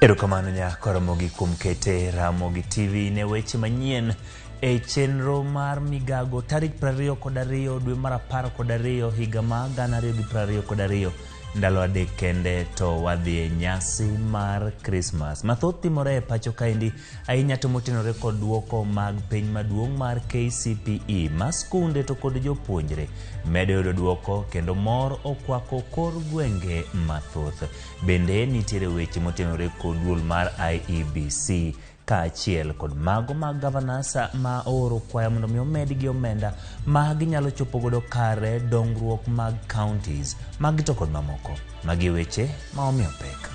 Erokamano nya Ramogi kuom kete Ramogi TV ne weche manyien e chenro mar migago tarik 22 dwe mar 12 higa ma 2022 ndalo adek kende to wadhi e nyasi mar Krismas. Mathoth timore e pacho kaendi ahinya to motenore kod duoko mag piny maduong' mar KCPE ma skunde to kod jopuonjre medo yudo duoko kendo mor okwako kor gwenge mathoth. Bende nitiere weche motenore kod duol mar IEBC kaachiel kod mago mag governors ma ooro kwayo mondo mi omedgi omenda ma ginyalo chopo godo kare dongruok mag counties. Magi to kod mamoko. Magi e weche ma omiyo pek.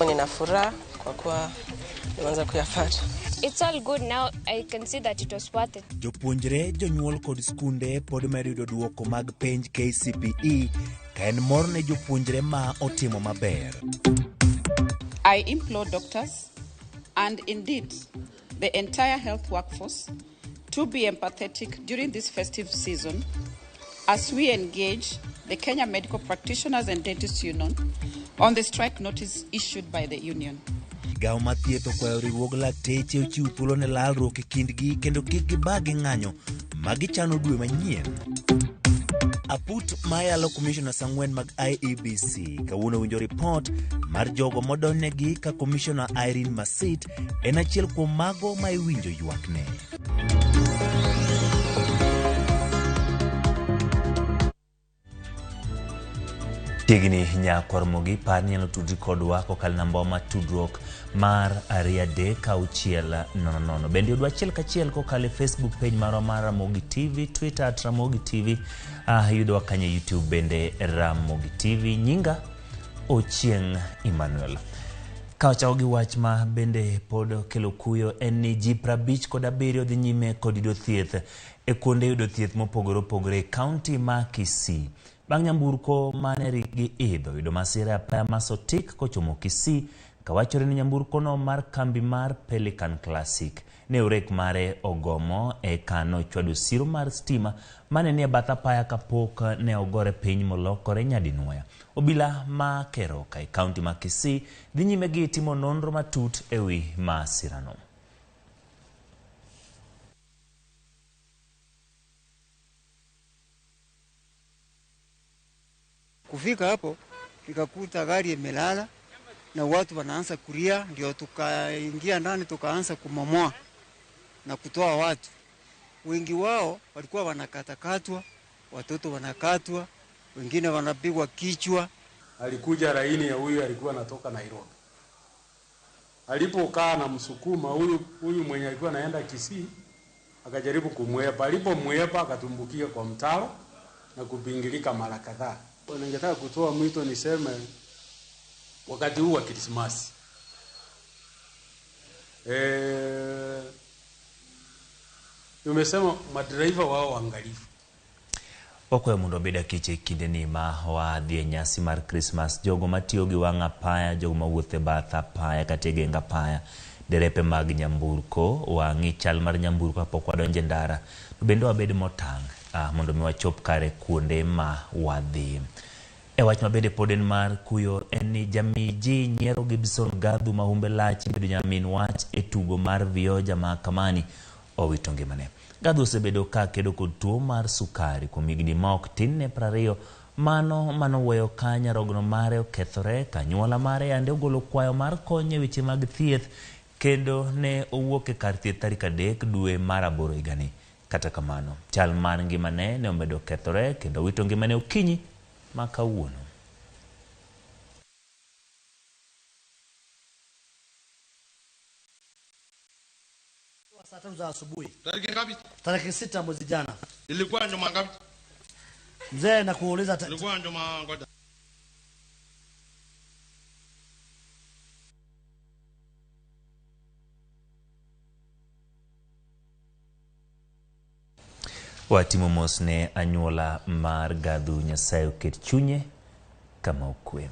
Nina furaha kwa kuwa nimeanza kuyapata. It's all good now. I can see that it was worth it. Jopuonjre, jonyuol kod skunde pod medo yudo duoko mag penj KCPE ka en mor ne jopuonjre ma otimo maber. I implore doctors and indeed the entire health workforce to be empathetic during this festive season as we engage the Kenya Medical Practitioners and Dentists Union on the strike notice issued by the union. Migawo mar thieth okwayo riwruog lakteche ochiw thuolo ne lalruok e kindgi kendo kik gibag gi ng'anyo ma gichano dwe manyien. Aput mayalo commissioners ang'wen mag IEBC kawuono winjo ripot mar jogo modonjnegi ka Commissioner Irene Masit en achiel kuom mago ma iwinjo ywakne. Chiegni nyakwar Ramogi par ni inyalo tudri kodwa kokalo namba mar tudruok mar 23600. Bende yudwa achiel kachiel kokalo e Facebook page marwa mar Ramogi TV, Twitter at Ramogi TV, yudowa kanyo e YouTube bende Ramogi TV. Nyinga Ochieng' Emmanuel. Ka wachako gi wach ma bende pod kelo kuyo en ni ji 57 dhi nyime kod yudo thieth e kuonde yudo thieth mopogore opogore e kaunti ma Kisii. Bang' nyamburko mane rik gi idho yudo masira e apaya ma Sotik kochomo Kisii, kawachore ni nyamburko no mar kambi mar Pelican Classic ne orek mare ogomo eka nochwado siro mar stima mane nie bath apaya kapok ne ogore piny molokore nyadinwoya. Obila ma Keroka e kaunti ma Kisii dhi nyime gi timo nonro matut ewi masirano. Kufika hapo nikakuta gari imelala na watu wanaanza kulia, ndio tukaingia ndani tukaanza kumomoa na kutoa watu. Wengi wao walikuwa wanakatakatwa, watoto wanakatwa, wengine wanapigwa kichwa. Alikuja laini ya huyu alikuwa anatoka Nairobi. Alipokaa na msukuma huyu mwenye alikuwa anaenda Kisii, akajaribu kumwepa. Alipomwepa akatumbukia kwa mtaro na kupingilika mara kadhaa. Ningetaka kutoa mwito niseme wakati huu wa Krismasi, tumesema madereva wao waangalifu. Wakwayo mondo wabed akiche e kindeni ma wadhi e nyasi mar Krismas. Jogo matiyo gi wang' apaya, jogo mawuotho e bath apaya kata e geng apaya, derepe mag nyamburko, wang'i chal mar nyamburko kapok wadonjo e ndara. To bende wabed motang' mondo mi wachop kare kuonde ma wadhi. E wach ma bende pod en mar kuyo en ni jamii ji nyiero Gibson Gathu ma humbe lach bedo nyamin wach e tugo mar Vioja mahakamani owito ngimane. Gathu osebedo ka kedo kod tuo mar sukari kuom higni ma ok tin ne 20 mano manoweyo ka nyarogno mare okethore ka anyuola mare yande ogolo kwayo mar kony e weche mag thieth kendo ne owuok e kar thieth tarik 3 dwe mar 8 higani. Kata kamano, chal mar ngimane ne omedo kethore kendo wito ngimane okinyi ma kawuono. Saa 3 za asubuhi. Tariki ngapi? Tariki 6 mwezi jana. Ilikuwa njuma ngapi? Mzee nakuuliza Ilikuwa njuma ngoja. Watimo mos ne anyuola mar Gathu, Nyasaye oket chunye kama okwe.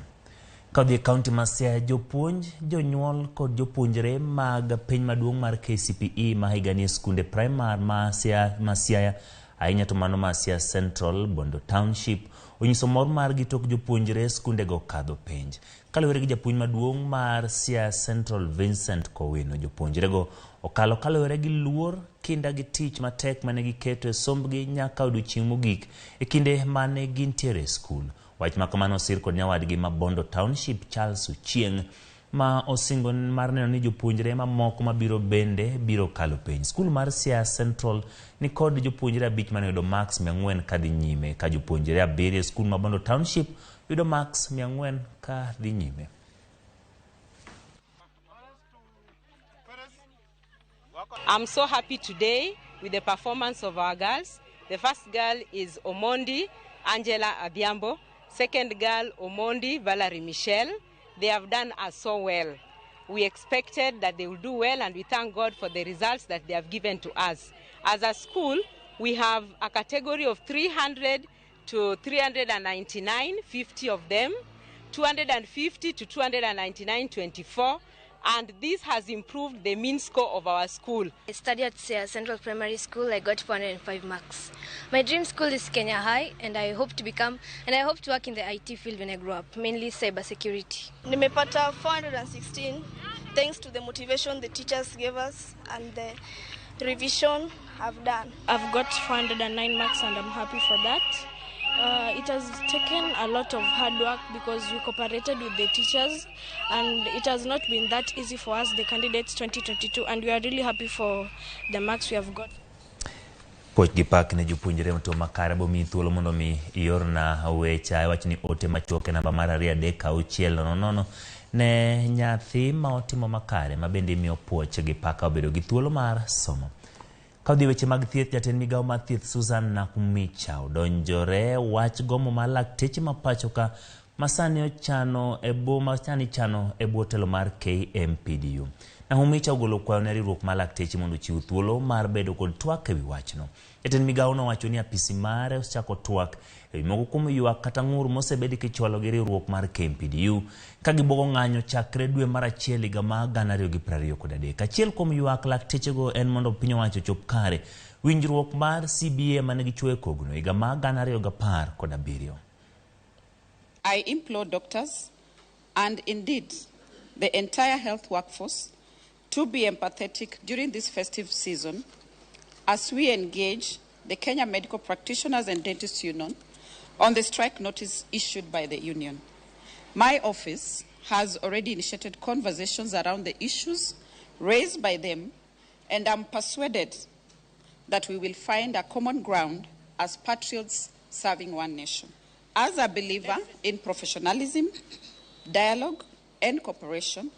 Ka odhi e kaunti ma Siaya, jopuonj, jonyuol kod jopuonjre mag piny maduong' mar KCPE ma higani e skunde primar ma Siaya Ahinya to mano ma Siaya Central, Bondo Township, onyiso mor margi tok jopuonjre skundego kadho penj. Kaluwore gi japuonj maduong' mar Siaya Central Vincent Kowino, jopuonjrego okalo kaluwore gi luor, kinda gi tich matek mane giketo e sombgi nyaka odiochieng' mogik e kinde mane gintiere e skul. Wach ma kamano osir kod nyawadgi ma Bondo Township Charles Ochieng' ma osingo mar neno ni jopuonjre mamoko mabiro bende biro kalo penj. Skul mar Siaya Central ni kod jopuonjre 5 mane oyudo marks 400 kadhi nyime, ka jopuonjre 7 e skul ma Bondo Township yudo marks 400 ka dhi nyime. I'm so happy today with the performance of our girls. The first girl is Omondi Angela Adhiambo. Second girl, Omondi Valerie Michelle. They have done us so well. We expected that they will do well, and we thank God for the results that they have given to us. As a school, we have a category of 300 to 399, 50 of them, 250 to 299, 24, and this has improved the mean score of our school. I studied at Siaya Central Primary School. I got 405 marks. My dream school is Kenya High, and I hope to become, and I hope to work in the IT field when I grow up, mainly cyber security. Nimepata 416 thanks to the motivation the teachers gave us and the revision I've done. I've got 409 marks and I'm happy for that. It has taken a lot of hard work because we cooperated with the teachers, and it has not been that easy for us, the candidates 2022, and we are really happy for the marks we have got. Puoch gi pak ne jopuonjre to makare bomiyi thuolo mondo mi iorna weche awach ni ote machuok e namba mar 2 3 6 0 0 ne nyathi ma otimo makare ma bende imiyo puoch gi pak obedo gi thuolo mar somo. Ka odhi weche mag thieth, jatend migawo mar thieth Susan Nakhumicha odonjore wach gomo mar lakteche ma pacho ka masani ochano e boma sani chano e bwo telo mar KMPDU. Nakhumicha ogolo kwayo ne riwruok mar lakteche mondo ochiw thuolo mar bedo kod twak ewi wachno. Jatend migawo nowacho ni apisi mare osechako twak ewi moko kuom ywak kata ng'ur mosebedi kichwalo gi riwruok mar KMPDU ka gibuogo ng'anyo chakre dwe mar 1 higa mar 2023. Achiel kuom ywak laktechego en mondo piny owacho ochop kare winjruok mar CBA mane gichwoyo e kogno higa mar 2017. I implore doctors and indeed the entire health workforce to be empathetic during this festive season as we engage the Kenya Medical Practitioners and Dentists Union on the strike notice issued by the union. My office has already initiated conversations around the issues raised by them, and I'm persuaded that we will find a common ground as patriots serving one nation. As a believer in professionalism, dialogue, and cooperation,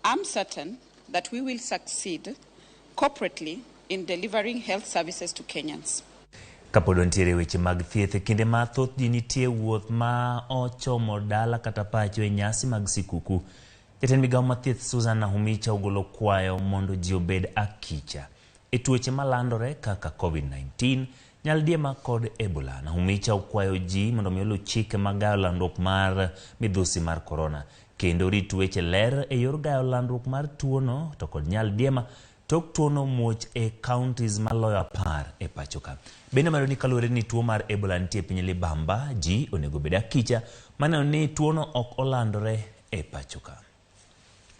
I'm certain that we will succeed corporately in delivering health services to Kenyans. Kapod wantiere weche mag thieth, e kinde ma thoth ji nitie wuoth ma ochomo dala kata pacho e nyasi mag sikuku, jatend migawo mar thieth Susan Nakhumicha ogolo kwayo mondo ji obed akicha e tuoche malandore kaka COVID-19, nyaldiema kod Ebola. Nakhumicha okwayo ji mondo mi oluw chike mag gayo landruok mar midhusi mar korona kendo rit weche ler e yor gayo landruok mar tuono to kod nyaldiema tok tuono muoch e counties maloyo 10 e pacho ka. Bende omedo ni kaluwore ni tuo mar Ebola nitie e piny Libamba, ji onego bed akicha maneno ni tuono ok olandore e pacho ka.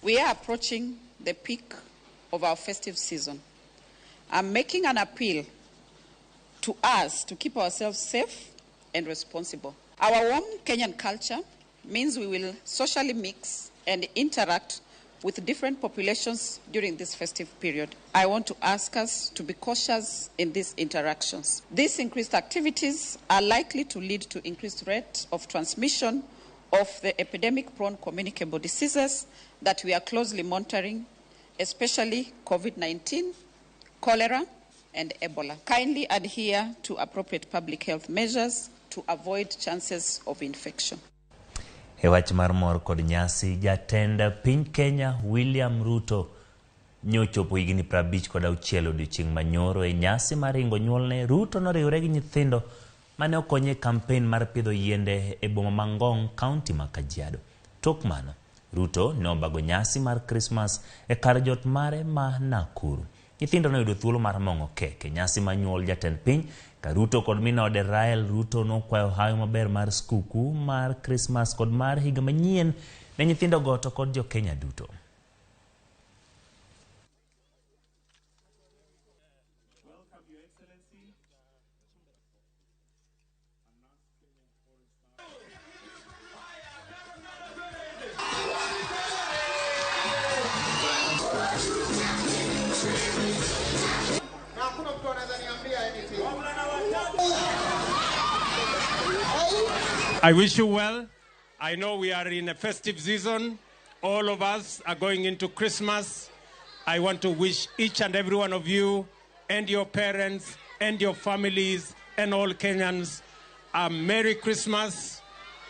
We are approaching the peak of our festive season. I'm making an appeal to us to keep ourselves safe and responsible. Our warm Kenyan culture means we will socially mix and interact with different populations during this festive period. I want to ask us to be cautious in these interactions. These increased activities are likely to lead to increased rate of transmission of the epidemic-prone communicable diseases that we are closely monitoring, especially COVID-19, cholera, and Ebola. Kindly adhere to appropriate public health measures to avoid chances of infection. E wach mar mor kod nyasi, jatend piny Kenya William Ruto nyochopo higni 56 odiochieng' manyoro e nyasi mar ringo nyuolne. Ruto noriwore gi nyithindo mane okonye e kampen mar pidho yiende e boma ma Ngong, kaunti ma Kajiado. Tok mano, Ruto ne obago nyasi mar Krismas e kar jot mare ma Nakuru. Nyithindo noyudo thuolo mar mong'o kek e nyasi mar nyuol jatend piny Ka Ruto kod min ode Rael Ruto nokwayo hawi maber mar skuku mar Krismas kod mar higa manyien ne nyithindo go to kod jo Kenya duto. I wish you well. I know we are in a festive season. All of us are going into Christmas. I want to wish each and every one of you and your parents and your families and all Kenyans a Merry Christmas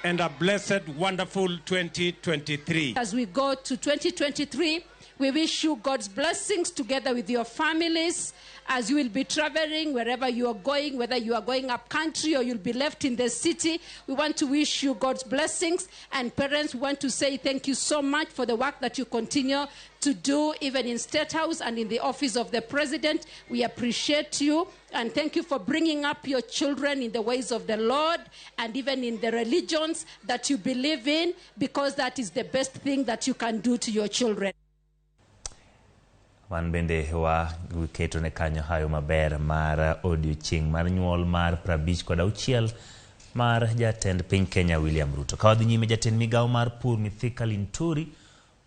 and a blessed, wonderful 2023. As we go to 2023, we wish you God's blessings together with your families as you will be traveling wherever you are going, whether you are going up country or you'll be left in the city. We want to wish you God's blessings. And parents, we want to say thank you so much for the work that you continue to do, even in State House and in the office of the President. We appreciate you and thank you for bringing up your children in the ways of the Lord and even in the religions that you believe in, because that is the best thing that you can do to your children. Wan bende wa keto ne kanyo hayo maber mar odiochieng' mar nyuol mar 56 mar jatend piny Kenya William Ruto. Ka wadhi nyime, jatend migawo mar pur Mithika Linturi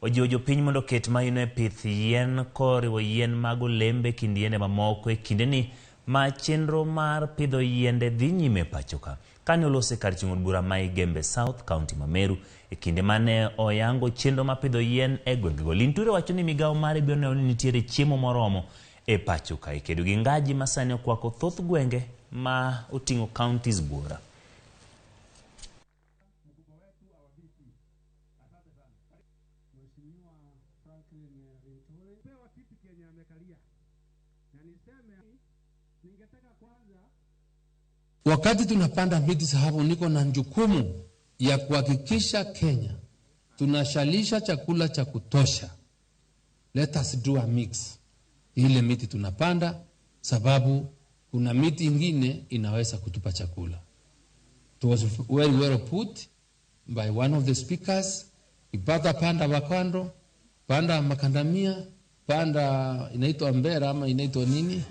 ojiwo jopiny mondo oket maino e pith yien koriwo yien mag olembe kind yiende mamoko e kindeni ma chenro mar pidho yiende dhi nyime pacho ka. Kane olose kar chung' od bura ma Igembe South, County ma Meru, e kinde mane oyango chenro mar pidho yien e gwengego. Linturi wacho ni migawo mare biro neno ni nitiere chiemo moromo e pacho ka e kedo gi ngaji ma sani okwako thoth gwenge ma oting'o counties buora. Wakati tunapanda miti sababu niko na jukumu ya kuhakikisha Kenya tunashalisha chakula cha kutosha. Let us do a mix. Ile miti tunapanda sababu kuna miti ingine inaweza kutupa chakula. It was very well put by one of the speakers. Ipata panda wakando, panda makandamia, panda inaitwa mbera ama inaitwa nini?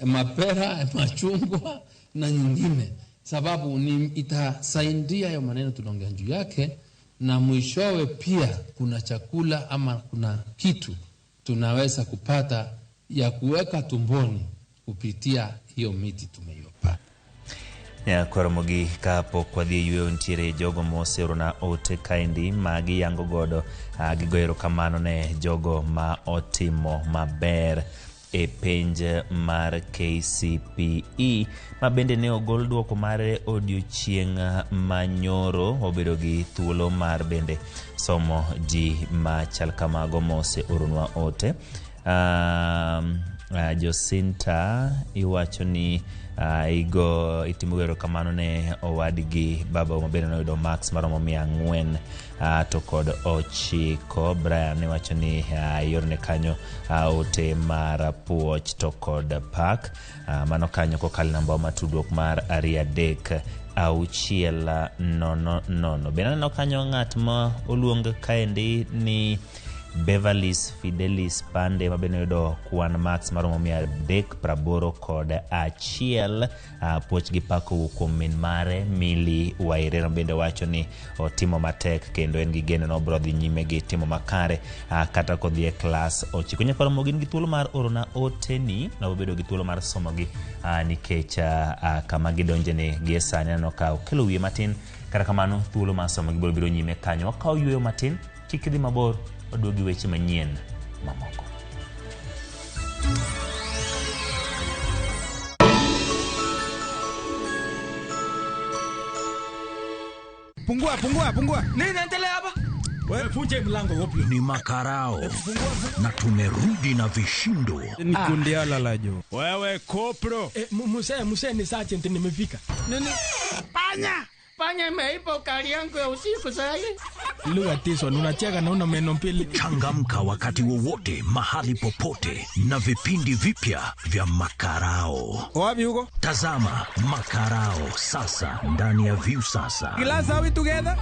Mapera, machungwa na nyingine, sababu ni itasaidia hayo maneno tunaongea juu yake, na mwishowe pia kuna chakula ama kuna kitu tunaweza kupata ya kuweka tumboni kupitia hiyo miti tumeyopanda. Nyakoromogi kapok wadhi e yweyo nitiere jogo moseorona ote kaendi ma giyango godo gigo erokamano ne jogo ma otimo maber e penj mar KCPE ma bende ne ogol duoko mare odiochieng' manyoro. Obedo gi thuolo mar bende somo ji machal kamago moseoronwa ote. Josinta iwacho ni igo itimo erokamano ne owadgi baba ma bende noyudo marks maromo 400 to kod 9. Brian iwacho ni iorne kanyo ote mar puoch to kod pak mano kanyo kokalo namba ma tudruok mar 2 3 6 0 0. Bende aneno kanyo ng'at ma oluong kaendi ni Beverly's Fidelis Pande ma bende oyudo kwan marks maromo 381. Puoch gi pak owuok kuom min mare Milly Wairero bende wacho ni otimo matek kendo en gi geno ni obiro dhi nyime gi timo makare kata kodhi e klas 9. Nyakoromo gin gi thuolo mar orona oteni na wabedo gi thuolo mar somogi nikech kama gidonjene gie sani aneno ka okelo wiye matin. Kata kamano thuolo mar somogi biro biro nyime kanyo. Wakawo yweyo matin, kik idhi mabor, waduogi weche manyien mamoko. Pungua, pungua, pungua. Nini naendelea hapa? Wewe funje mlango wapi? Ni makarao. Na tumerudi na vishindo. Ni kundi ala la jo. Wewe kopro. Muse ni sergeant nimefika. Nini? Panya! Panya imeipa ukali yangu ya usiku sasa. Look at this one, unacheka na una meno mbili. Changamka wakati wowote, mahali popote na vipindi vipya vya Makarao. Wapi huko? Tazama Makarao sasa ndani ya Viusasa. Glass, are we together?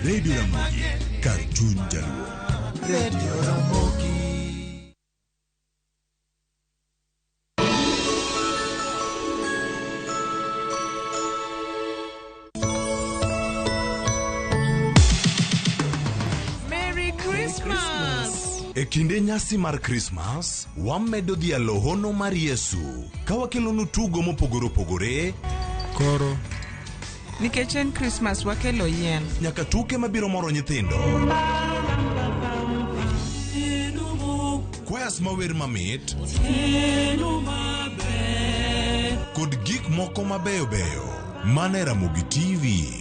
Radio Ramogi, kar chuny Jaluo. Radio Ramogi. Merry Christmas! E kinde nyasi mar Krismas, wamedo dhialo hono mar Yesu ka wakelonu tugo mopogore opogore. Koro Nikech en Christmas wakelo yien. Nyaka tuke mabiro moro nyithindo. Kwayas mawer mamit kod gik moko mabeyo beyo mana e Ramogi TV.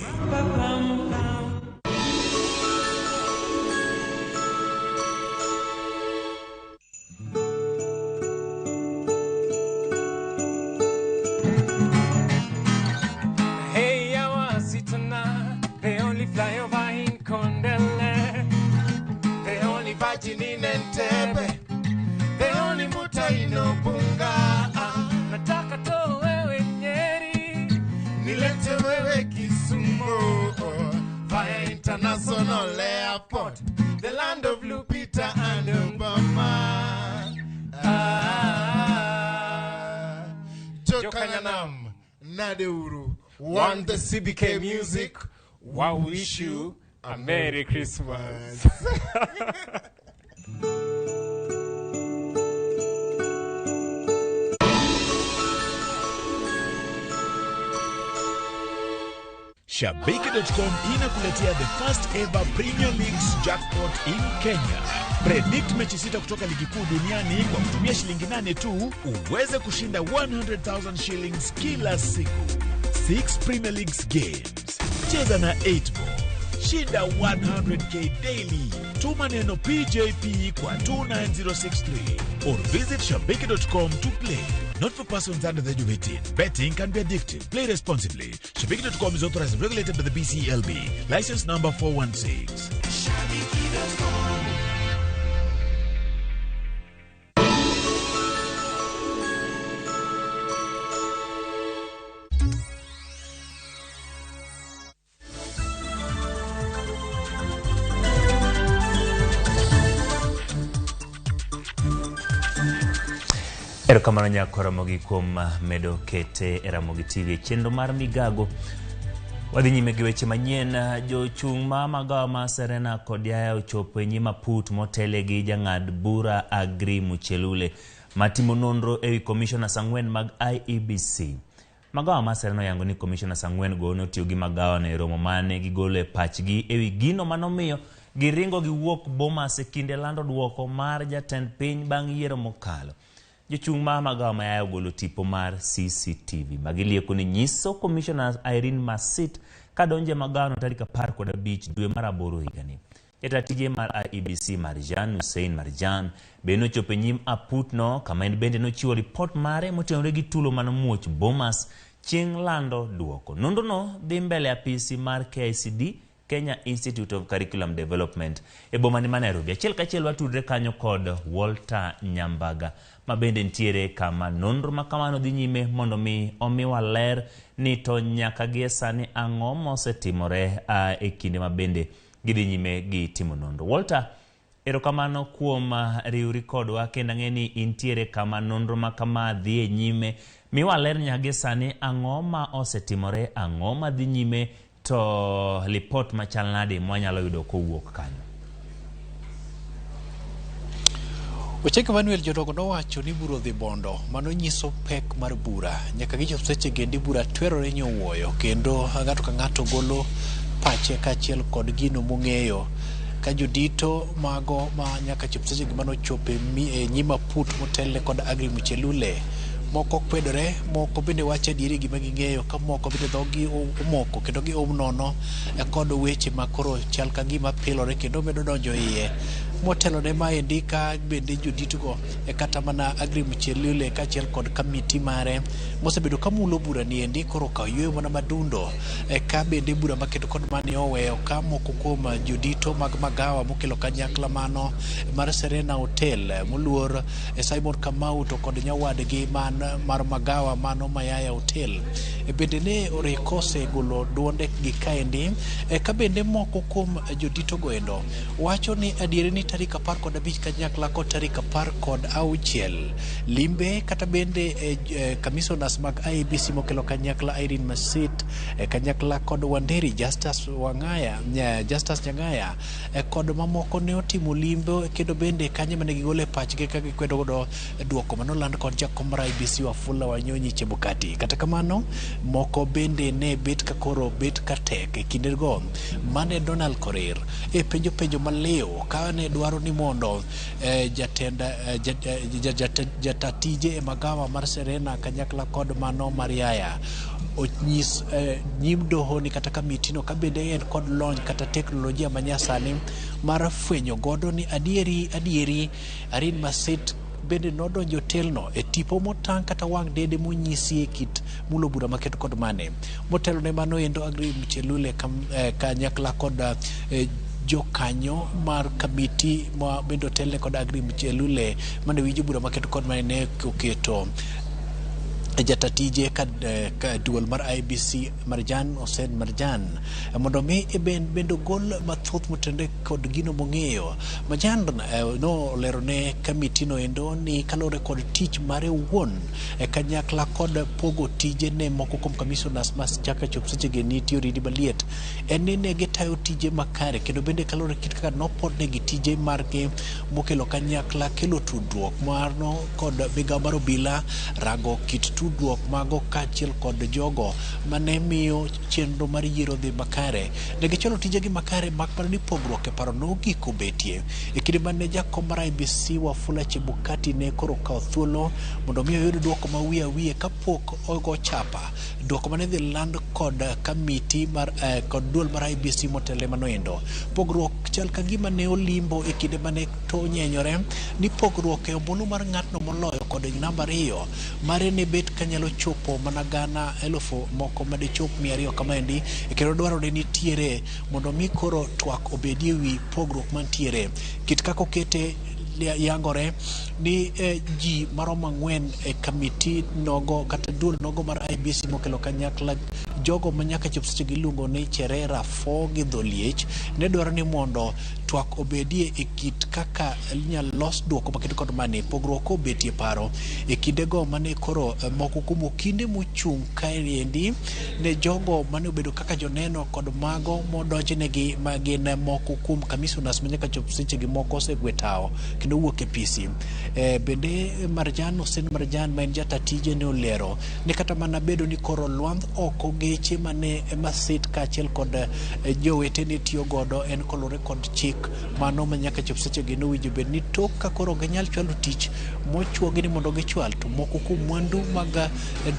Hey, Awasitana, they only fly over in Kondele. They only virgin in Entebbe. They only muta in Obunga. Nataka to wewe Nyeri, nilete wewe Kisumu. Via International Airport, the land of Lupita and Obama. Ah, Jokanyanam, Nadeuru, want the CBK music. We wish you a Merry Christmas. Shabiki.com inakuletea the first ever Premier Leagues jackpot in Kenya. Predict mechi sita kutoka ligi kuu duniani kwa kutumia shilingi 8 tu uweze kushinda 100,000 shillings kila siku. 6 Premier Leagues games. Cheza na 8 ball. Shinda 100k daily. Tuma neno PJP kwa 29063 or visit shabiki.com to play. Not for persons under the age of 18. Betting can be addictive. Play responsibly. Shabiki.com is authorized and regulated by the BCLB. License number 416. Shabiki.com. Erokamano nyako Ramogi kuom medo kete e Ramogi TV e chenro mar migago. Wadhi nyime gi weche manyien. Jochung' ma magawa ma Serena kod Yaya ochopo e nyim aput motele gi jang'ad bura Agri Muchelule matimo nonro ewi commissioners 4 mag IEBC. Magawa ma Serena oyango ni commissioners 4 go notiyo gi magawano e romo mane gigolo e pachgi ewi gino manomiyo giringo giwuok Bomas e kinde lando duoko mar jatend piny bang' yiero mokalo. Jochung' ma magawa ma Yaya ogolo tipo mar CCTV magilieko ni nyiso Commissioner Irene Masit kadonjo e magawano tarik 15 dwe mar 8 higani. Jata tije mar IEBC Marjan Hussein Marjan be nochopo e nyim aputno kama en bende nochiwo ripot mare motenore gi tulo manomuoch Bomas chieng' lando duoko. Nonrono dhi mbele apisi mar KICD, Kenya Institute of Curriculum Development e boma ni ma Nairobi. Achiel kachiel watudre kanyo kod Walter Nyambaga ma bende nitiere kama nonro ma kamano dhi nyime mondo mi omiwa ler ni to nyaka gie sani ang'o mosetimore e kinde ma bende gidhi nyime gi timo nonro. Walter, Erokamano kuom riwri kodwa kendo ang'e ni intiere kama nonro ma kama dhi e nyime. Miwa ler nyaka gi sani ang'o ma osetimore, ang'o ma dhi nyime, to lipot machal nade mwanyalo yudo kowuok kanyo. Ocheke Manuel jodongo nowacho ni bura odhi bondo, mano nyiso pek mar bura. Nyaka gichop seche gendi bura twerore nyowuoyo kendo ng'ato ka ng'ato golo pache kaachiel kod gino mong'eyo. Ka jodito mago ma nyaka chop seche gi manochopo e nyim aput motelne kod Agri Muchelule, moko kwedore, moko bende wacho adieri gima ging'eyo, ka moko bende dhogi omoko kendo gium nono kod weche ma koro chal ka gima pilore kendo medo donjo iye. Motelo ne maendi ka bende joditogo kata mana Agri Muchelule kaachiel kod kamiti mare mosebedo ka mulo bura ni endi koro okawo yueyo mana madundo, ka bende bura maketo kod mane oweyo ka moko kuom jodito mag magawa mokelo kanyakla mano mar Serena Hotel moluor Simon Kamau to kod nyawadgi man mar magawa mano Mayaya Hotel bende ne oreko osegolo duonde gi kaendi, ka bende moko kuom jodito go endo wacho ni adieri ni tarik 15 kanyakla kod tarik 16 limbe kata bende commissioners mag IEBC mokelo kanyakla Irene Masit kanyakla kod Wanderi Justus Wangaya, Justus Nyang'aya kod mamoko ne otimo limbe kendo bende kanyo mane gigolo e pachgi ka gikwedo godo duoko manoland kod jakom mar IEBC Wafula Wanyonyi Chebukati. Kata kamano moko bende ne bet ka koro bet ka tek e kindego mane Donald Korir e penjo penjo maliw ka ne dwaro ni mondo jata tije e magawa mar Serena kanyakla kod mano mar Yaya onyis nyim doho ni kata kamitino ka bende en kod lony kata teknolojia manyasani mar fwenyo godo ni adieri adieri Irene Masit bende nodonjo hotelno e tipo motang' kata wang' dede monyisi e kit mulo bura maketo kod mane. Motelo ne mano endo Agri Muchelule kanyakla kod jokanyo mar kamiti ma bende otelne kod Agri Muchelule mane winjo bura maketo kod mane ne oketo jatatije ka duol mar IEBC Marjan Hussein Marjan mondo mi bende ogol mathoth motenore kod gino mong'eyo. Marjan no olero ne kamiti no endo ni kaluwore kod tich mare owuon kanyakla kod pogo tije ne moko kuom commissioners ma chaka chop sechegi nitie oridi maliet en ni ne gitayo tije makare kendo bende kaluwore kit kaka nopodnegi tije margi mokelo kanyakla kelo tudruok mano kod migawo mar obila rango kit tudruok mago kaachiel kod jogo mane miyo chenro mar yiero dhi makare. Ne gichwalo tijegi makare mak mana ni pogruok e paro nogik obetie. E kinde mane jakom mar IEBC Wafula Chebukati ne koro okawo thuolo mondo mi oyud duoko ma wiye wiye kapok ogo chapa duoko mane dhi land kod kamiti mar kod duol mar IEBC motelo mano endo. Pogruok chal ka gima ne olimbo e kinde mane to nyenyore ni pogruok e ombulu mar ng'atno moloyo kod namba 2 mare ne bet kanyalo chopo mana gana 1000 moko madichop 200 kamaendi, kendo dwarore nitiere mondo mi koro twak obedie wi pogruok mantiere. Kit kaka okete yangore ni ji maromo 4 e kamiti nogo kata duol nogo mar IEBC mokelo kanyakla jogo ma nyaka chop seche giluongo ni Cherera 4 gi Dholiech ne dwaro ni mondo twak obedie e kit kaka inyalo los duoko maketo kod mane. Pogruok obetie paro e kindego mane koro moko kuom okinde mochung' kaendi ne jogo mane obedo kaka joneno kod mago modonjnegi ma gin moko kuom commissioners ma nyaka chop sechegi moko osegwe tawo kendo wuok e PC. Bende Marjan Hussein Marjan ma en jata tije ne olero ni kata mana bedo ni koro lwandh oko geche mane Masit kaachiel kod jowetene tiyo godo en kolore kod chik mano ma nyaka chop sechegi nowinjo bed ni tok ka koro ok ginyal chwalo tich mochuogi ni mondo gichwal to moko kuom mwandu mag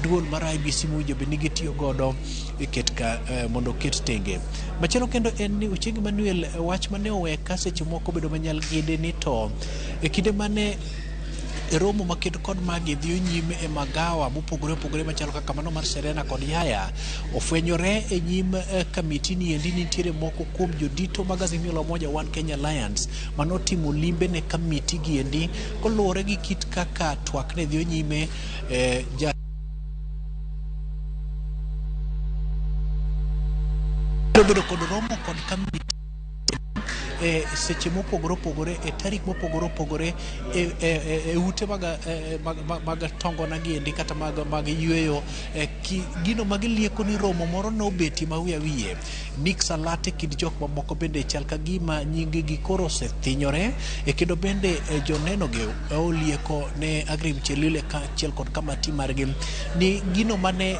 duol mar IEBC mowinjo bed ni gitiyo godo iket ka mondo oket tenge. Machielo kendo en ni Ochieng Manuel wach mane owe ka seche moko bedo manyal gede ni to e kinde mane romo maketo kod magi dhiyo nyime e magawa mopogore opogore machalo kaka mano mar Serena kod Yaya ofwenyore e nyim kamiti ni endi nitiere moko kuom jodito mag Azimio la Umoja One Kenya Alliance manotimo limbe ne kamiti gi endi koluwore gi kit kaka twak ne dhiyo nyime obedo kod romo kod kamiti e seche mopogore opogore e tarik mopogore opogore e ute mag tongona giendi kata mag yweyo gino magilieko ni romo moro nobeti ma wiye wiye. Nick Salate kind jok mamoko bende chal ka gima nying gi koro osethinyore kendo bende joneno gi olieko ne Agrim Chelile kaachiel kod kamati margi ni gino mane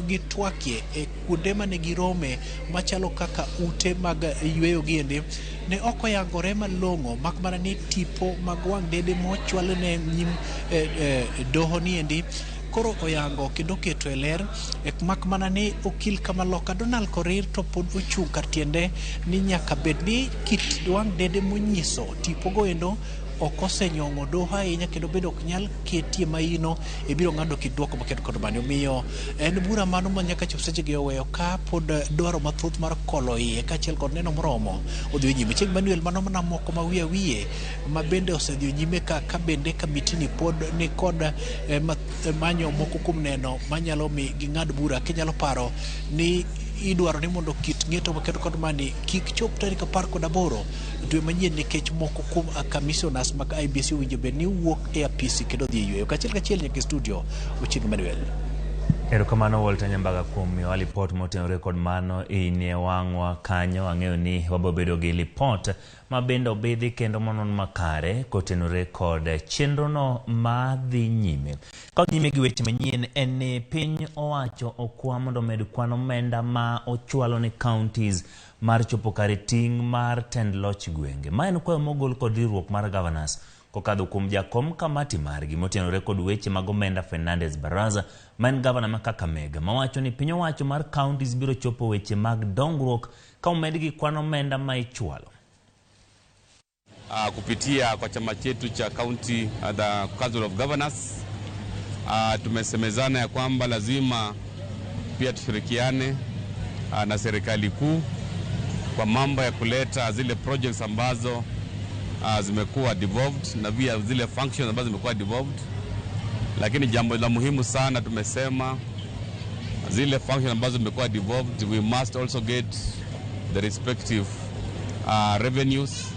gitwakie e kuonde mane girome machalo kaka ute mag yweyo giendi ne ok oyangore malong'o mak mana ni tipo mag wang' dede mochwal ne nyim doho niendi koro oyango kendo oketo e ler mak mana ni okil kamaloka Donald Korir to pod ochung' kar tiende ni nyaka bed ni kit wang' dede monyiso tipogo endo ok osenyong'o doho ahinya kendo bende ok nyal ketie maino ibiro ng'ado kit duoko maketo kod mani. Omiyo en bura mano ma nyaka chop sechegi oweyo ka pod dwaro mathoth mar kolo iye kaachiel kod neno moromo odhi nyime. Chieng' Manuel mano mana moko ma wiye wiye ma bende osedhi nyime ka bende kamitini pod ni kod manyo moko kuom neno manyalo mi ging'ad bura. Kinyalo paro ni idwaro ni mondo kit ng'eto maketo kod mani kik chop tarik 18 dwe manyien nikech moko kuom commissioners mag IEBC owinjo bed ni wuok e apisi kendo dhi e yweyo. Kachiel kachiel nyaka e studio Ochieng' Manuel. Erokamano Walter Nyambaga kuom miyowa lipot motenore kod mano in e wang'wa kanyo. Ang'eyo ni wabiro bedo gi lipot ma bende obidhi kendo monon makare kotenore kod chenrono ma dhi nyime. Ka nyime gi weche manyien en ni piny owacho okwa mondo omed kwan omenda ma ochwalo ne counties mar chopo kare ting' mar tend loch gwenge. Ma en kwayo mogol kod riwruok mar governors kokadho kuom jakom kamati margi motenore kod weche mag omenda Fernandez Baraza ma en gavana ma Kakamega mawacho ni piny owacho mar counties biro chopo weche mag dongruok ka omedgi kwan omenda ma ichwalo. Kupitia kwa chama chetu cha County the Council of Governors tumesemezana ya kwamba lazima pia tushirikiane na serikali kuu kwa mambo ya kuleta zile projects ambazo zimekuwa devolved na pia zile functions ambazo zimekuwa devolved, lakini jambo la muhimu sana tumesema zile functions ambazo zimekuwa devolved, we must also get the respective revenues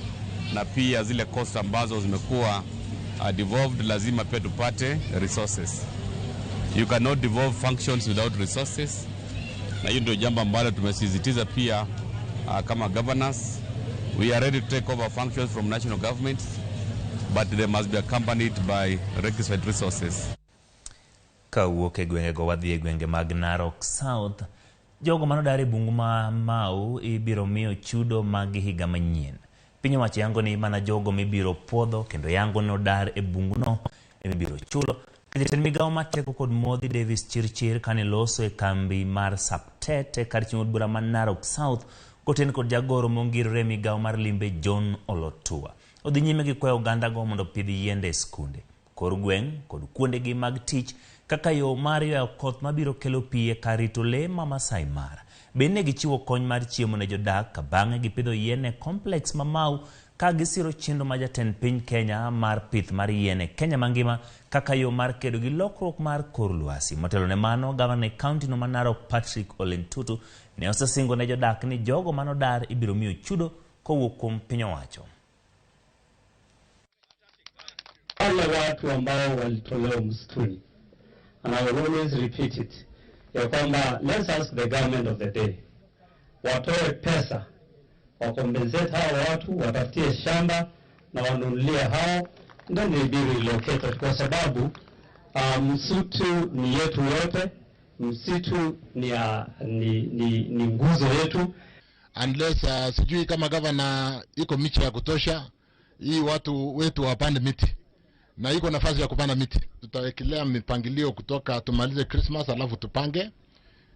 na pia zile cost ambazo zimekuwa devolved lazima pia tupate resources. You cannot devolve functions without resources, na hiyo ndio jambo ambalo tumesisitiza pia kama governors. We are ready to take over functions from national government, but they must be accompanied by requisite resources. Kawuok e gwengego wadhi e gwenge mag Narok South. Jogo manodar e bungu ma Mau ibiro miyo chudo mag higa manyien. Piny owacho yango ni mana jogo mibiro puodho kendo yango ni odar e bunguno emibiro chulo. Jatend migawo mar teko kod modhi Davis Chirchir kane loso e kambi mar Saptet e kar chiemo od bura ma Narok South koten kod jagoro mongirore e migawo mar limbe John Olotua. Odhi nyime gi kwayo ogandago mondo opidh yiende e skunde, kor gweng' kod kuondegi mag tich kaka yo mar ywayo koth mabiro kelo pi e kar rito lee ma Masai Mara. Bende ne gichiwo kony mar chiemo ne jodak ka bang'e gipidho yien e complex ma Mau ka gisiro chenro ma jatend piny Kenya mar pith mar yien e Kenya mangima kaka yo mar kedo gi lokruok mar kor lwasi. Motelo ne mano, gavana e kaunti no ma Narok Patrick Ole Ntutu ne osesingo ne jodak ni jogo manodar ibiro miyo chudo kowuok kuom piny owacho. Wale watu ambao walitolewa msituni, and I will always repeat it, ya kwamba let's ask the government of the day watoe pesa wakompensate hao watu, watafutie shamba na wanunulie hao, then they be relocated, kwa sababu msitu ni yetu yote, msitu ni nguzo yetu. Unless sijui kama gavana iko miche ya kutosha, hii watu wetu wapande miti na iko nafasi ya kupanda miti. Tutawekelea mipangilio kutoka tumalize Christmas alafu tupange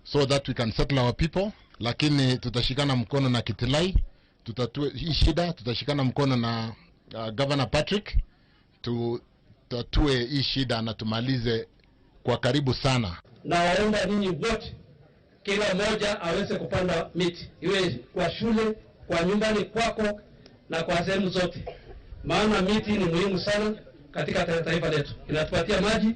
so that we can settle our people, lakini tutashikana mkono na Kitilai, tutatue hii shida, tutashikana mkono na Governor Patrick tutatue hii shida na tumalize kwa karibu sana. Nawaomba ninyi wote, kila mmoja aweze kupanda miti, iwe kwa shule, kwa nyumbani kwako na kwa sehemu zote, maana miti ni muhimu sana katika taifa letu, inatupatia maji.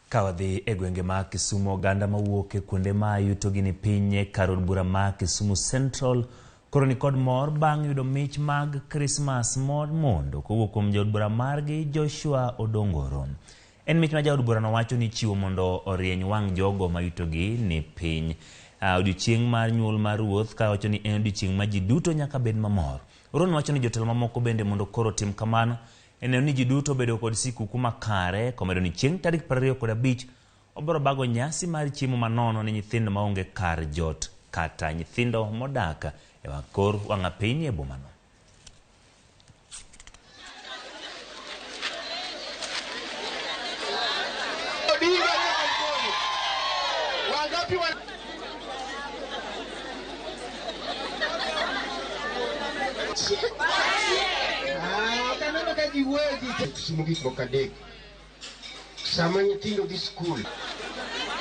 Ka wadhi e gwenge ma Kisumu, oganda mawuok e kuonde ma yutogi ni piny e kar od bura ma Kisumu Central Koro ni kod mor bang' yudo mich mag Krismas mondo kowuok kuom jaod bura margi Joshua Odongoro. En mich ma jaod burano wacho ni chiwo mondo orieny wang' jogo ma yutogi ni piny. Odiochieng' mar nyuol mar ruoth ka wacho ni en odiochieng' ma ji duto nyaka bed mamor. Oron wacho ni jotelo mamoko bende mondo koro tim kamano e neno ni ji duto obedo kod sikuku makare, komedo ni chieng' tarik 25 obiro bago nyasi mar chiemo manono ne nyithindo maonge kar jot kata nyithindo modak e kor wang' piny e bomano.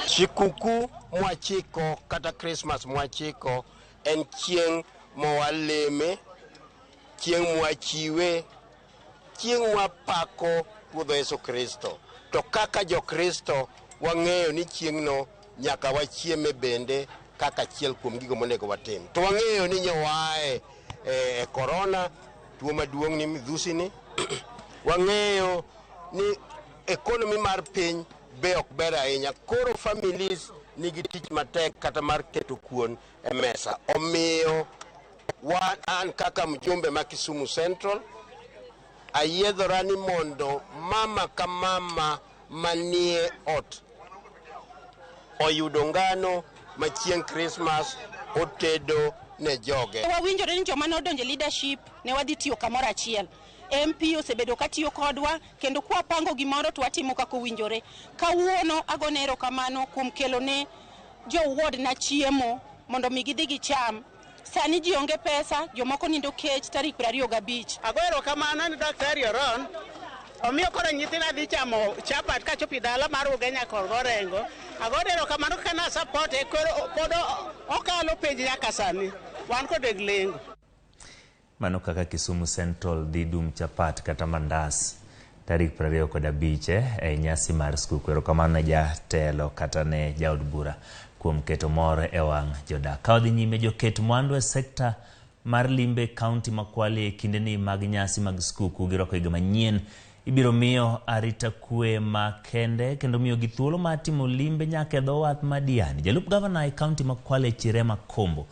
Sikuku mwachiko kata Christmas mwachiko en chieng' mowaleme, chieng' mwachiwe, chieng' mwapako Ruodh Yesu Kristo. To kaka jo-Kristo wang'eyo ni chieng'no nyaka wachieme bende kaka achiel kuom gigo monego watim. To wang'eyo ni nyowae e korona, tuo maduong' ni midhusi ni. Wang'eyo ni ekonomi mar piny be ok ber ahinya. Koro families nigi tich matek kata mar keto kuon e mesa. Omiyo an kaka mjumbe ma Kisumu Central ayiedhora ni mondo mama ka mama manie ot oyudo ngano ma chieng' Christmas otedo ne joge. Wawinjore ni joma nodonjo e leadership ne wadhi tiyo kamoro achiel. MP osebedo katiyo kodwa kendo kwapango gimoro to watimo kaka owinjore. Kawuono agone erokamano kuom kelone jo ward na chiemo mondo mi gidhi gicham. Sani ji onge pesa, jomoko nindo kech tarik 25. Ago erokamano ni Daktari Oron omiyo koro nyithinda dhi chamo chapat kachopo dala mar Ugenya kod Orengo. Ago erokamano kaka na support e koro pod okalo penj nyaka sani. Wan kode gi lengo. Mano kaka Kisumu Central dhi dum chapat kata mandas tarik 25 e nyasi mar skuku. Erokamano ne jatelo kata ne jaod bura kuom keto mor e wang' jodak. Ka wadhi nyime, joket mwandu e sekta mar limbe kaunti ma Kwale e kindeni mag nyasi mag skuku gi rwako higa manyien ibiro miyo arita kwe makende kendo miyogi thuolo mar timo limbe nyaka e dho wath ma Diani. Jalup gavana e kaunti ma Kwale Chirema Kombo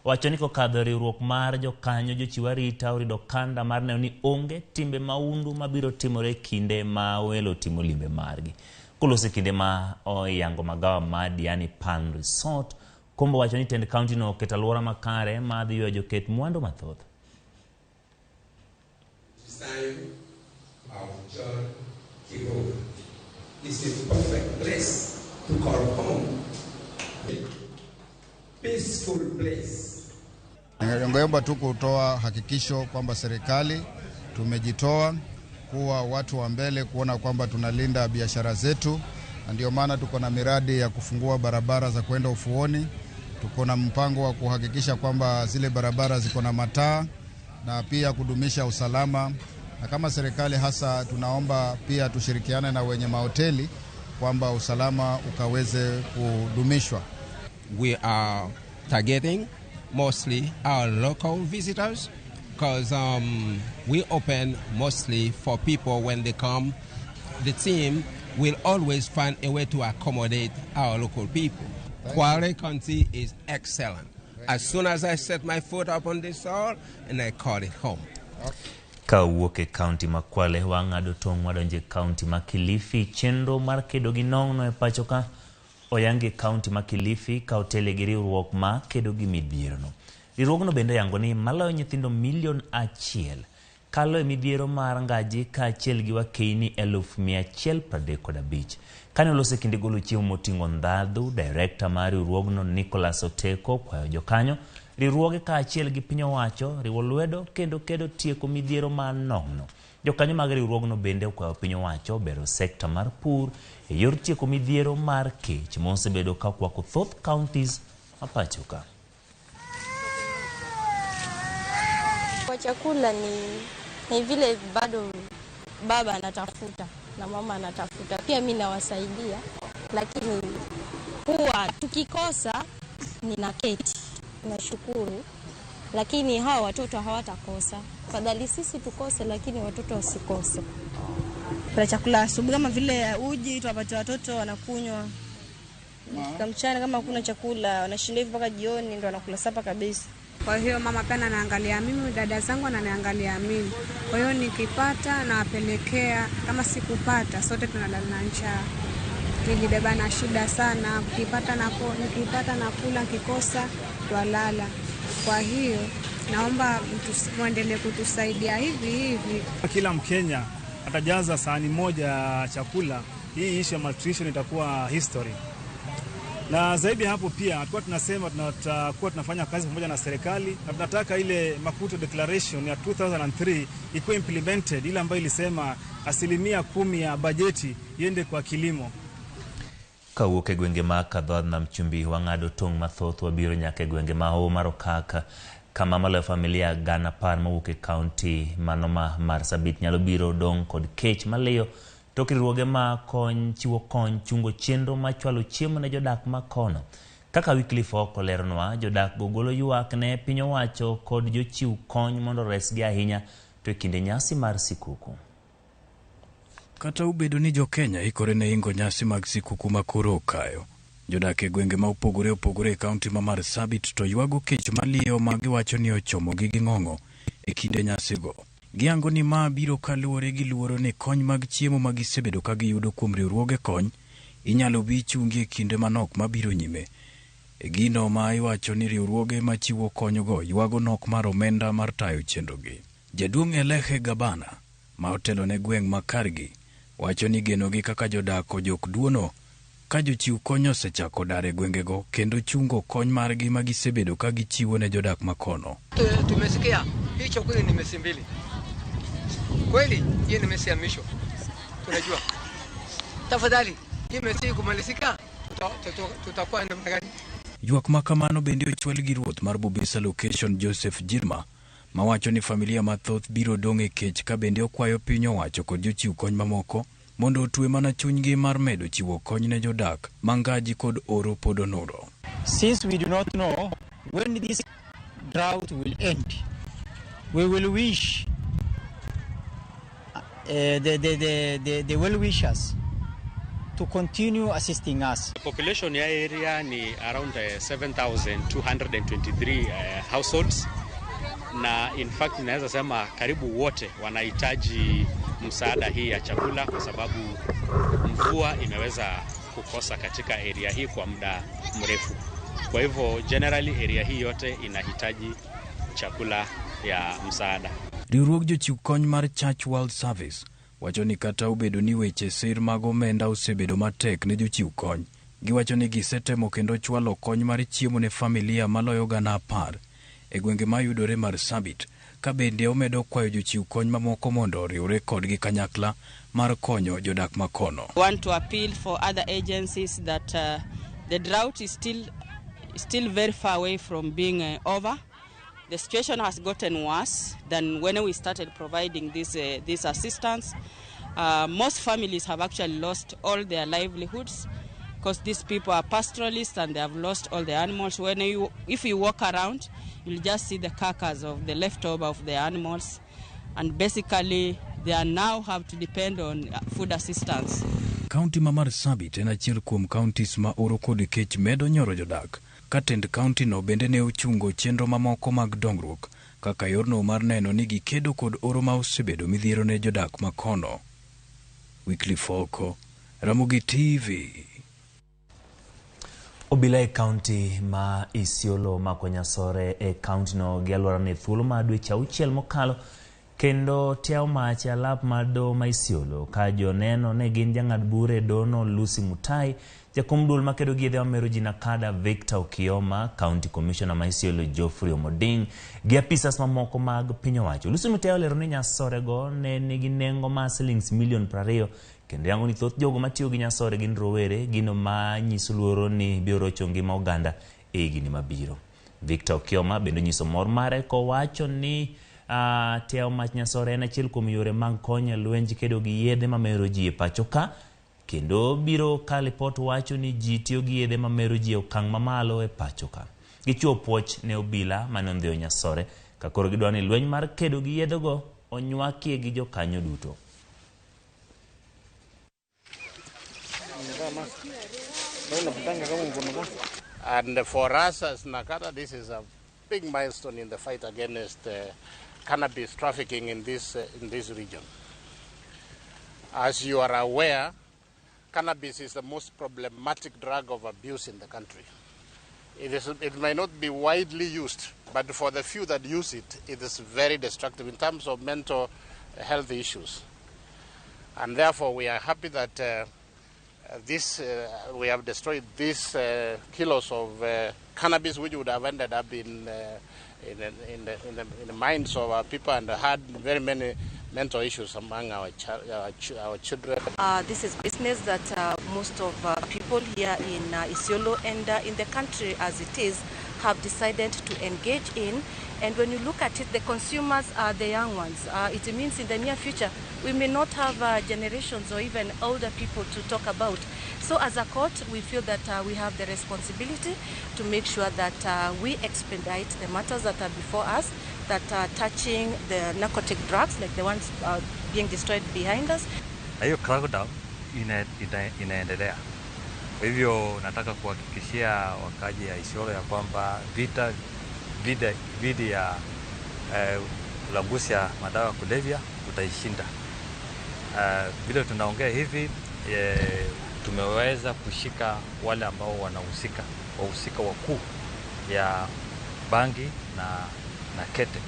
owacho ni kokadho riwruok mar jokanyo jochiw arita orido okanda mar neno ni onge timbe maundu mabiro timore e kinde ma welo timo limbe margi. Koloso e kinde ma oyango magawa ma Diani Pan Resort, Kombo wacho ni tend kaunti no oketo alwora makare ma dhi ywayo joket mwandu mathoth. Design of John Kiruga is a perfect place to call home. Peaceful place. Ningeomba tu kutoa hakikisho kwamba serikali tumejitoa kuwa watu wa mbele kuona kwamba tunalinda biashara zetu, na ndio maana tuko na miradi ya kufungua barabara za kwenda ufuoni. Tuko na mpango wa kuhakikisha kwamba zile barabara ziko na mataa na pia kudumisha usalama. Na kama serikali hasa tunaomba pia tushirikiane na wenye mahoteli kwamba usalama ukaweze kudumishwa. We are targeting mostly our local visitors because we open mostly for people when they come. The team will always find a way to accommodate our local people. Kwale County is excellent. As soon as I set my foot up on this soil, and I call it home. Ka owuok e kaunti ma Kwale wang'ado tong' wadonjo e kaunti ma Kilifi. Chenro mar kedo gi nong'no e pacho ka oyangi e kaunti ma Kilifi ka otele gi riwruok ma kedo gi midhierono. Riwruogno bende oyango ni maloyo nyithindo milion 1 kalo e midhiero mar ngaji kaachiel gi wakeini 135. Kane oloso e kinde golo chiemo moting'o ndhadhu, director mar riwruogno Nicholas Oteko kwayo jokanyo riwruoge kaachiel gi piny owacho riwo lwedo kendo kedo tieko midhiero mar nong'no. Jokanyo mag riwruogno bende okwayo piny owacho bero sekta mar pur e yor tieko midhiero mar kech mosebedo ka okwako thoth counties ma pacho ka. Kwa chakula ni vile bado baba anatafuta na mama anatafuta, pia mimi nawasaidia, lakini huwa tukikosa ninaketi. Nashukuru Lakini hawa watoto hawatakosa. Fadhali sisi tukose, lakini watoto wasikose. Kuna chakula asubuhi kama vile uji tuwapatia watoto wanakunywa. Kama mchana kama hakuna chakula wanashinda hivi mpaka jioni ndio wanakula sapa kabisa. Kwa hiyo mama pia ananiangalia mimi, dada zangu ananiangalia mimi. Kwa hiyo nikipata nawapelekea, kama sikupata sote tunalala na njaa. Nilibeba na shida sana, nikipata nakula, nikikosa twalala. Kwa hiyo naomba muendelee kutusaidia hivi hivi. Kila Mkenya atajaza sahani moja ya chakula, hii issue ya malnutrition itakuwa history. Na zaidi hapo pia tulikuwa tunasema tutakuwa tunafanya kazi pamoja na serikali na tunataka ile Maputo Declaration ya 2003 ikuwe implemented, ile ambayo ilisema 10% ya bajeti iende kwa kilimo. Kawuok e gwenge ma Kadhodh Nam Chumbi wang'ado tong' mathoth wabiro nyaka e gwenge ma Hoho mar Okak kama maloyo familia 10,000 mawuok e kaunti mano ma Marsabit nyalo biro dong' kod kech maliyo tok riwruoge ma kony chiwo kony chungo chenro mar chwalo chiemo ne jodak ma kono. Kaka Wycliffe Oko leronwa, jodak go golo ywak ne piny owacho kod jochiw kony mondo oresgi ahinya to e kinde nyasi mar sikuku. Kata obedo ni jo-Kenya ikore ne ingo nyasi mag sikuku ma koro okayo, jodak e gwenge ma opogore opogore e kaunti ma Marsabit to ywago kech maliyo ma giwacho ni ochomogi gi ng'ong'o e kinde nyasigo. Giyango ni ma biro kaluwore gi luoro ni kony mag chiemo ma gisebedo ka giyudo kuom riwruoge kony inyalo bi chungi e kinde manok mabiro nyime. E gino ma iwacho ni riwruoge machiwo konygo ywago nok mar omenda mar tayo chenrogi. Jaduong' Elehe Gabana ma otelo ne gweng' ma kargi wacho ni genogi kaka jodak ojok duono ka jochiw kony osechako dar e gwengego kendo chungo kony margi ma gisebedo ka gichiwo ne jodak makono. Tumesikia hii chakula ni mesi mbili. Kweli hii ni mesi ya mwisho. Tunajua. Tafadhali hii mesi kumalizika tutakuwa namna gani? Ywak ma kamano bende ochwal gi ruoth mar Bubisa Location Joseph Jirma mawacho ni familia mathoth biro dong' e kech ka bende okwayo piny owacho kod jochiw kony mamoko mondo otwe mana chunygi mar medo chiwo kony ne jodak ma ngaji kod oro pod onuro. Since we do not know when this drought will end, we will wish the well-wishers to continue assisting us. The population ya area ni around 7,223 households, na in fact naweza sema karibu wote wanahitaji msaada hii ya chakula kwa sababu mvua imeweza kukosa katika area hii kwa muda mrefu. Kwa hivyo generally area hii yote inahitaji chakula ya msaada. Riwruog jochiw kony mar Church World Service wacho ni kata obedo ni weche sir mag omenda osebedo matek ne jochiw kony, giwacho ni gisetemo kendo chwalo kony mar chiemo ne familia maloyo 10,000 e gwenge mayudore Marsabit, ka bende omedo kwayo jochiw kony mamoko mondo oriwre kodgi kanyakla mar konyo jodak makono. We want to appeal for other agencies that the drought is still very far away from being over. The situation has gotten worse than when we started providing this assistance. Most families have actually lost all their livelihoods because these people are pastoralists and they have lost all the animals. If you walk around, you'll just see the carcass of the leftover of the animals, and basically they are now have to depend on food assistance. Kaunti ma Marsabit en achiel kuom counties ma oro kod kech medo nyoro jodak. Ka tend kaunti no bende ne ochungo chenro mamoko mag dongruok kaka yorno mar neno ni gikedo kod oro ma osebedo midhiero ne jodak makono. Wycliffe Oko, Ramogi TV. Obila e kaunti ma Isiolo omako nyasore e kaunti no gi alwora ne thuolo mar dweche 6 mokalo kendo tiawo mach e alap mar doho ma Isiolo ka joneno ne gin jang'ad bura e dohono Lucy Mutai, jakom duol makedo gi yedhe mamero ji Nakada Victor Okioma, County Commissioner ma Isiolo Geoffrey Omoding gi apisas mamoko mag piny owacho. Lucy Mutai olero ni nyasorego ne nigi nengo mar silings milion 20 kendo yango ni thoth jogo matiyo gi nyasore gin rowere, gino ma nyiso luoro ni biro rocho ngima oganda e higni mabiro. Victor Okioma bende onyiso mor mare kowacho ni tiawo mach nyasore en achiel kuom yore mag konyo e lwenj kedo gi yedhe mamero ji e pacho ka, kendo biro ka lipot wacho ni ji tiyo gi yedhe mamero ji e okang' mamalo e pacho ka. Gichiwo puoch ne obila mane ondhiyo Nyasore ka koro gidwaro ni lweny mar kedo gi yedhego onywakie gi jokanyo duto. And for us as NACADA, this is a big milestone in the fight against cannabis trafficking in this region. As you are aware, cannabis is the most problematic drug of abuse in the country. It may not be widely used, but for the few that use it, it is very destructive in terms of mental health issues. And therefore, we are happy that we have destroyed these kilos of cannabis, which would have ended up in the minds of our people and had very many mental issues among our children. This is business that most of people here in Isiolo and in the country as it is have decided to engage in. And when you look at it, the consumers are the young ones. It means in the near future, we may not have generations or even older people to talk about. So as a court, we feel that we have the responsibility to make sure that we expedite the matters that are before us, that are touching the narcotic drugs, like the ones being destroyed behind us. Na hiyo crackdown inaendelea. Kwa hivyo nataka kuhakikishia wakaji ya Isiolo ya kwamba vita dhidi ya ulanguzi ya madawa ya kulevya tutaishinda. Vile tunaongea hivi, tumeweza kushika wale ambao wanahusika, wahusika wakuu ya bangi na kete.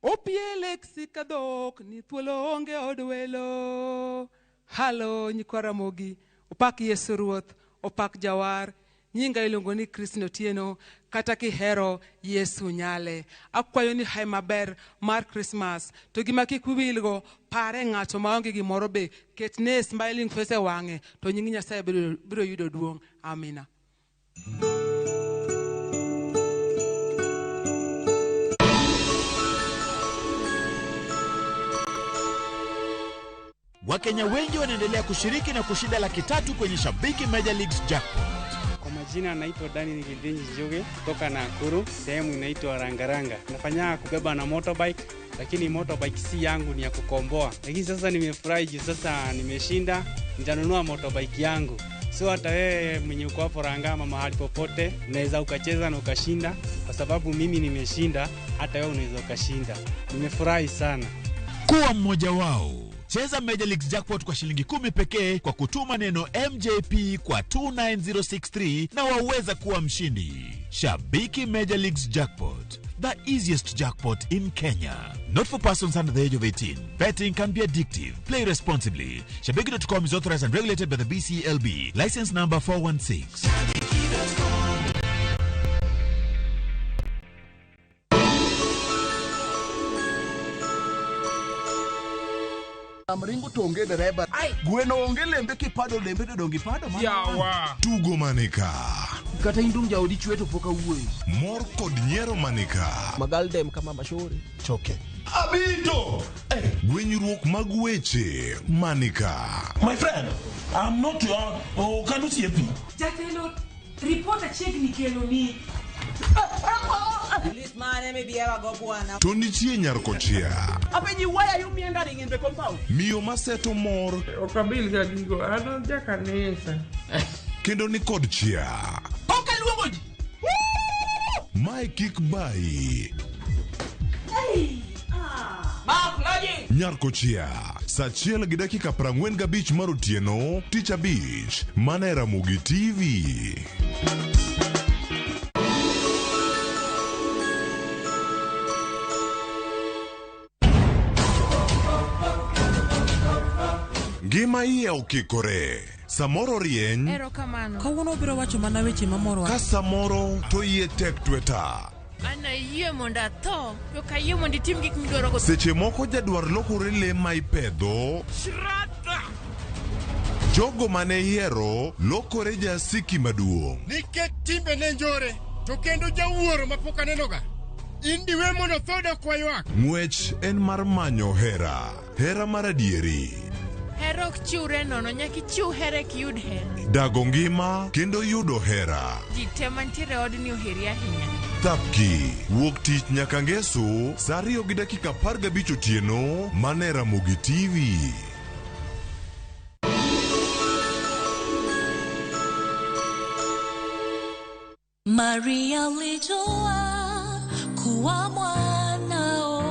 Opiele dhok ni thuolo onge odwelo. Halo nyikwa Ramogi, opak Yesu Ruoth, opak Jawar. Nyinga iluongo ni Christine Otieno, kata kihero Yesu nyale. Akwayo ni hai maber mar Christmas. To gima kik wiwilgo, pare ng'ato maonge gimoro be, ketne smiling face e wang'e, to nying Nyasaye biro yudo duong'. Amina. Wakenya wengi wanaendelea kushiriki na kushinda 300,000 kwenye Shabiki Major Leagues Jackpot. Kwa majina naitwa Dani Gidinji Njuge kutoka Nakuru, sehemu inaitwa Rangaranga. Nafanya kubeba na motorbike, lakini motorbike si yangu, ni ya kukomboa. Lakini sasa nimefurahi juu sasa nimeshinda, nitanunua motorbike yangu. So hata wewe mwenye uko hapo Rangama mahali popote, unaweza ukacheza na ukashinda, kwa sababu mimi nimeshinda, hata wewe unaweza ukashinda. Nimefurahi sana. Kuwa mmoja wao. Cheza Major Leagues Jackpot kwa shilingi 10 pekee kwa kutuma neno MJP kwa 29063 na waweza kuwa mshindi. Shabiki Major Leagues Jackpot, the easiest jackpot in Kenya. Not for persons under the age of 18. Betting can be addictive. Play responsibly. Shabiki.com is authorized and regulated by the BCLB. License number 416. Mringo to onge dereba. Gweno onge lembe kipado lembe to dongi pado mana. Yawa. Tugo manika. Kata indum jaodi chwe to pok awuoyo. Mor kod nyiero manika. Magaldem kama mashori. Choke. Abito. Gwenyruok mag weche manika. My friend, I'm not your okanu siepi. Jatelo, report achiegni kelo ni. To nitie nyarkochia. Apenji, why are you meandering in the compound? Miyo maseto mor. Okabil ga gigo, an jakanisa. Kendo ni kod chia. Ok aluongo ji. Mae kik bayi. Nyarkochia, saa 1:45 mar otieno, Tich Abich, mana e Ramogi TV. Ngima iye okikore. Samoro rieny. Erokamano. Kawuono obiro wacho mana weche mamoro. Ka samoro to iye tek tweta. An ayie mondo atho, to ok ayie mondo itim gik midwaro go. Seche moko jadwar lokore le ma ipedho. Shrata! Jogo mane ihero lokore jasiki maduong'. Nikech timbe ne njore to kendo jawuoro mapok anenoga. In diwe mondo tho dok waywak. Ng'wech en mar manyo hera, hera mar adieri. Hera ok chiwre nono, nyaka ichiw hera eka iyud hera. Dago ngima kendo yudo hera. Ji te mantiere e odni oheri ahinya. Thapki, wuok tich nyaka ngeso, saa 2:15 otieno, mana e Ramogi TV. Maria alijua kuwa mwanao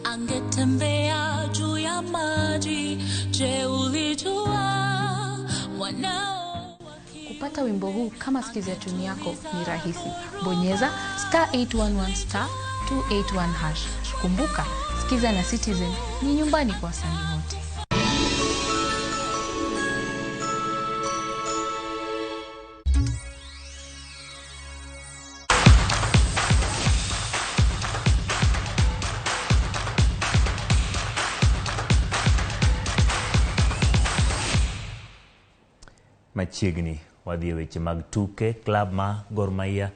angetembea juu ya maji. Je, ulijua mwanao? Kupata wimbo huu kama sikiza tune yako ni rahisi. Bonyeza star 811 star 281 hash. Kumbuka, sikiza na Citizen ni nyumbani kwa wasanii wote. Machiegni wadhi e weche mag tuke. Klab ma Gor Mahia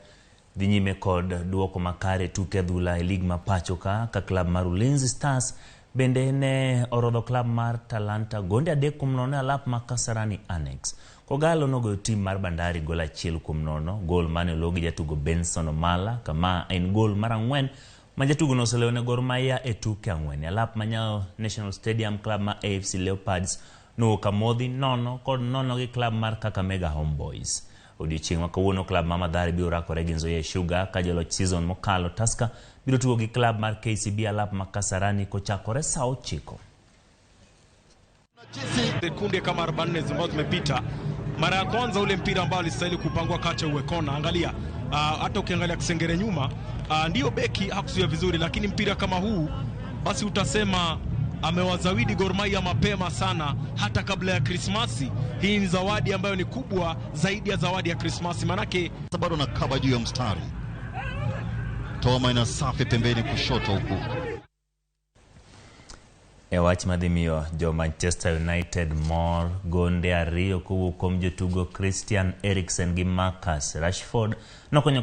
dhi nyime kod duoko makare tuke adhula e lig ma pacho ka klab mar Ulinzi Stars bende ne orodho klab mar Talanta gonde 3-0 e alap ma Kasarani Annex. Kogalo nogoyo tim mar Bandari gol 1-0, gol mane olo gi jatugo Benson Omala, kama en gol mar 4 ma jatugo noselewo ne Gor Mahia e tuke 4. E alap ma Nyayo National Stadium, klab ma AFC Leopards nowuok amodhi 0-0 gi klab mar Kakamega Homeboys. Odiochieng' ma kawuono klab ma Mathare biro rakore gi Nzoia Sugar ka joloch season mokalo Tusker biro tugo gi klab mar KCB alap ma Kasarani kochakore saa 9. Sekunde kama 44 ambazo zimepita, mara ya kwanza ule mpira ambao alistahili kupangwa kacha uwe kona. Angalia hata ukiangalia Kisengere nyuma, ndio beki hakuzuia vizuri, lakini mpira kama huu basi utasema amewazawidi Gor Mahia mapema sana hata kabla ya Krismasi. Hii ni zawadi ambayo ni kubwa zaidi ya zawadi ya Krismasi, manake bado nakaba juu ya mstari. Toa maina safi pembeni kushoto huku. E wach madhi miyo jo Manchester United mor gonde 2 kowuok kuom jotugo Christian Eriksen gi Marcus Rashford nokonyo